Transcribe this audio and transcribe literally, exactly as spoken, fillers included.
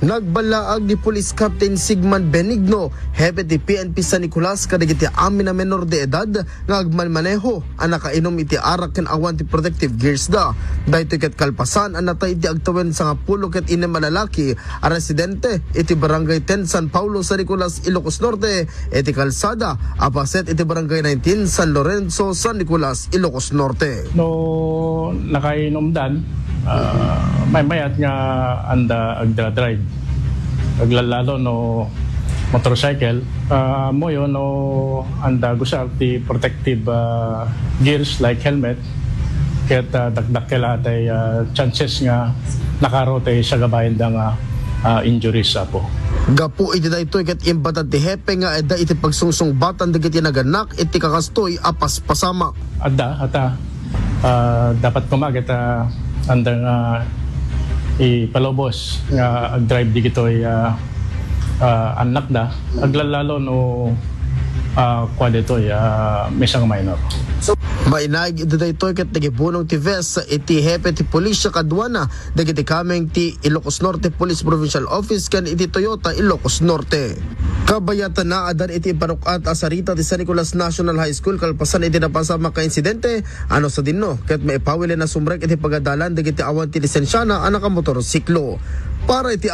Nagballaag ni Police Captain Sigman Benigno, hepe ti P N P San Nicolas, kadagiti amin a menor de edad nga agmanmaneho a nakainom iti arak ken awan ti protective gears da. Daytoy ket kalpasan a natay iti agtawen sangapulo ket innem a lalaki a residente iti Barangay ten San Paulo, San Nicolas, Ilocos Norte, iti kalsada a paset iti Barangay nineteen San Lorenzo, San Nicolas, Ilocos Norte. No nakainomdan, ah, maymayat nga anda agdra-drive. Aglallalo no motorcycle, ah, ammoyo no anda gusar ti protective, ah, gears like helmet, ket, ah, dakdakkel a tay, ah, chances nga nakaro tay sagabayan da nga, ah, injuries, Apo. Gapu iti daytoy ket imbatad ti hepe nga adda iti pagsungsungbatan dagiti nagannak iti kakastoy a paspasamak. Adda, ata, ah, dapat koma ket, ah, andang, ah, ipalubos nga agdrive digitoy, ah, ah, annakda. Aglallalo no, ah, kua ditoy, ah, maysa nga minor. Mainaig iti daytoy ket nagibunong ti vest iti hepe ti pulisya kaduana dagiti kameng ti Ilocos Norte Police Provincial Office ken iti Toyota Ilocos Norte. Kabayatanna, addan iti ipanuk-at a sarita ti San Nicolas National High School kalpasan iti napasamak nga insidente, ano sadinno ket maipawilen a sumrek iti pagadalan dagiti awan ti lisensiana a nakamotorsiklo. Para iti